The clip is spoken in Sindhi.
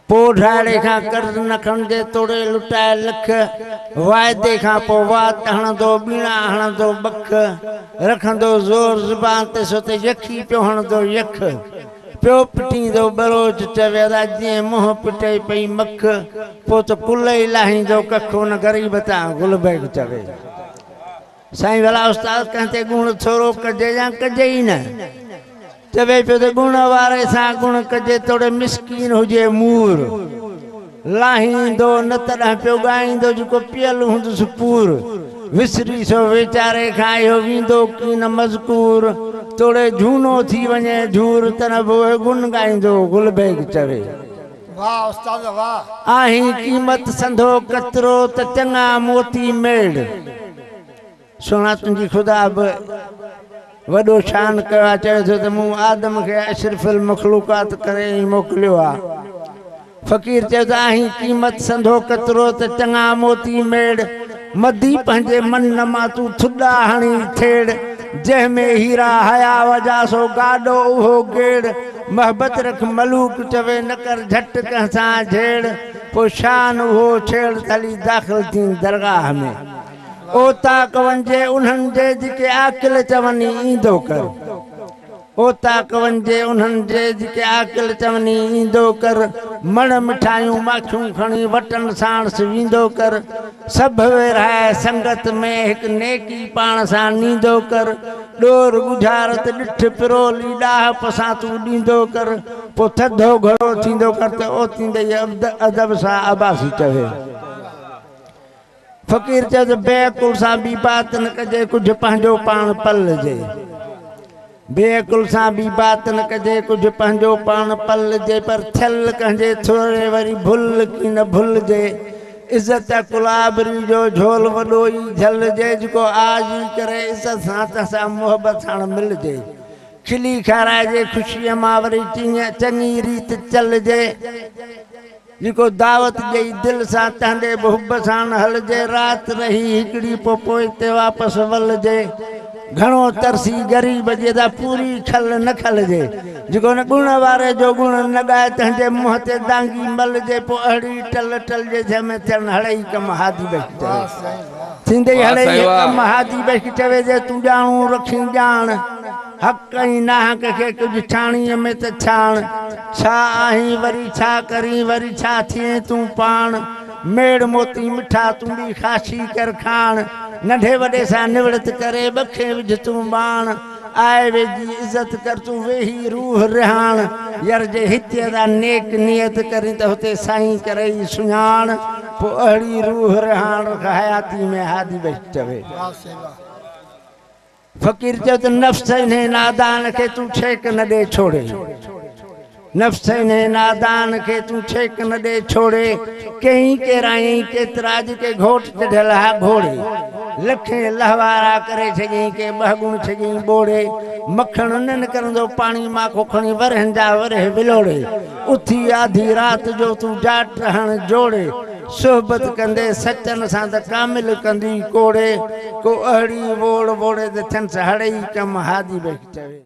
پوء ڍاڙي کان قرض نه کڻجي توڙي لٽائي لک، واعدي کان پوء وات هڻندو ٻيڻا هڻندو ٻک، رکندو زور زبان تي سو ته يکي پيو هڻندو يک، پيو پٽيندو ٻروچ چوي ادا جيئن منهن پٽئي پئي مک، پوء ته ڪل ئي لاهيندو ڪک ان غريب تان گل بيگ چوي. سائين ڀلا استاد ڪنهن تي ڳوڻ ٿورو ڪجي يا ڪجي ئي نه؟ چوي پيو ته ڳوڻ واري سان ڳوڻ ڪجي توڙي مسڪين هجي مور. لاهيندو نه تڏهن پيو ڳائيندو جيڪو پيل هوندس پور. وسري سو ويچاري کان اهو ويندو ڪين مذڪور. توڙي جهونو ٿي وڃي جهور تڏهن به اهي گن ڳائيندو گل بيگ چوي. واھ استاد واھ. آهين قيمت سندو قطرو ته چڱا موتي ميڙ. سهڻا تنهنجي خدا به وڏو شان ڪيو آهي چوي ٿو ته مون آدم کي اشرف المخلوقات ڪري ۽ موڪليو آهي. فقير چيو ته آهين قيمت سندو قطرو ته چڱا موتي ميڙ. مدي پنهنجي من مان تون ٿڏا هڻي ٿيڙ. جنهن ۾ هيرا حيا وجا سو گاڏو اهو گيڙ. محبت رک ملوڪ چوي نه ڪر جهٽ ڪنهن سان جهيڙ. پوء شان اهو ڇيڙ ته هلي داخل ٿين درگاهه ۾. اوطاق وڃجي انهن جي جيڪي عاقل چوني ايندو ڪر. اوطاق وڃجي انهن جي جيڪي عاقل چوني ايندو ڪر. مڻ مٺايون ماکيون کڻي وٽن ساڻس ويندو ڪر. سڀ ورهائي سنگت ۾ هڪ نيڪي پاڻ سان نيندو ڪر. ڏور ڳجهارت ڏٺ پرولي ڏاهپ سان تون ڏيندو ڪر. پوء ٿڌو گهڙو ٿيندو ڪر ته اوتيندئي ادب سان عباسي چوي. فقير چيو ته بي عقل سان بي بات نه ڪجي ڪجهه پنهنجو پاڻ پلجي. بي عقل سان بي بات نه ڪجي ڪجهه پنهنجو پاڻ پلجي پر ٿيل ڪنهن جي ٿوري وري ڀل ڪين ڀلجي. عزت عقل آبري جو جهول وڏو ئي جهلجي جيڪو عاجزي ڪري عزت سان تنهن سان محبت ساڻ ملجي. کلي کارائجي خوشيء مان وري چڱي ريت چلجي. جيڪو دعوت ڏئي دل سان تنهن ڏي به حب ساڻ هلجي. رات رهي هڪڙي پوء پوئتي واپس ولجي. گهڻو ترسي غريب جي ته پوري کل نه کلجي. جيڪو ان ڳڻ واري جو ڳڻ نه ڳائي تنهن جي منهن تي دانگي ملجي. پوء اهڙي ٽل ٽلجي جنهن ۾ ٿين هڙئي ڪم هادي بخش چوي. ٿيندئي هڙئي ڪم هادي بخش چوي جي تون ڄاڻون رکين ڄاڻ. حق ۽ ناحق کي ڪجهه ڇاڻيء ۾ ته ڇاڻ. ڇا آهين وري ڇا ڪرين وري ڇا ٿئين تون پاڻ. ميڙ موتي مٺا تون ٻي خاشي ڪر کاڻ. ننڍي وڏي سان نوڙت ڪري ٻکين وجهه تون ٻاڻ. آء ويجهي عزت ڪر تون ويهي روح رهاڻ. ير جي هتي ادا نيڪ نيت ڪرين ته هتي سائين ڪرئي سڃاڻ. پوء اهڙي روح رهاڻ رک حياتي ۾ هادي بخش چوي. فقير چيو ته نفس انهيء نادان کي تون ڇيڪ نه ڏي ڇوڙي. نفس انهيء نادان کي تون ڇيڪ نه ڏي ڇوڙي. ڪيئي ڪيرايئين ڪيترا جيڪي گهوٽ چڙهيل ها گهوڙي. لکين لهوارا ڪري ڇڏيئين ڪي ٻهڳڻ ڇڏيئين ٻوڙي. مکڻ نه نڪرندو پاڻي ماکو کڻي ورهين جا ورهيه ولوڙي. اٿي آڌي رات جو تون جاٽ هڻ جوڙي. صحبت ڪندي سچن سان ته ڪامل ڪندي ڪوڙي، ڪو اهڙي ووڙ ووڙي ته ٿينس هڙئي ڪم هادي بخش چوي.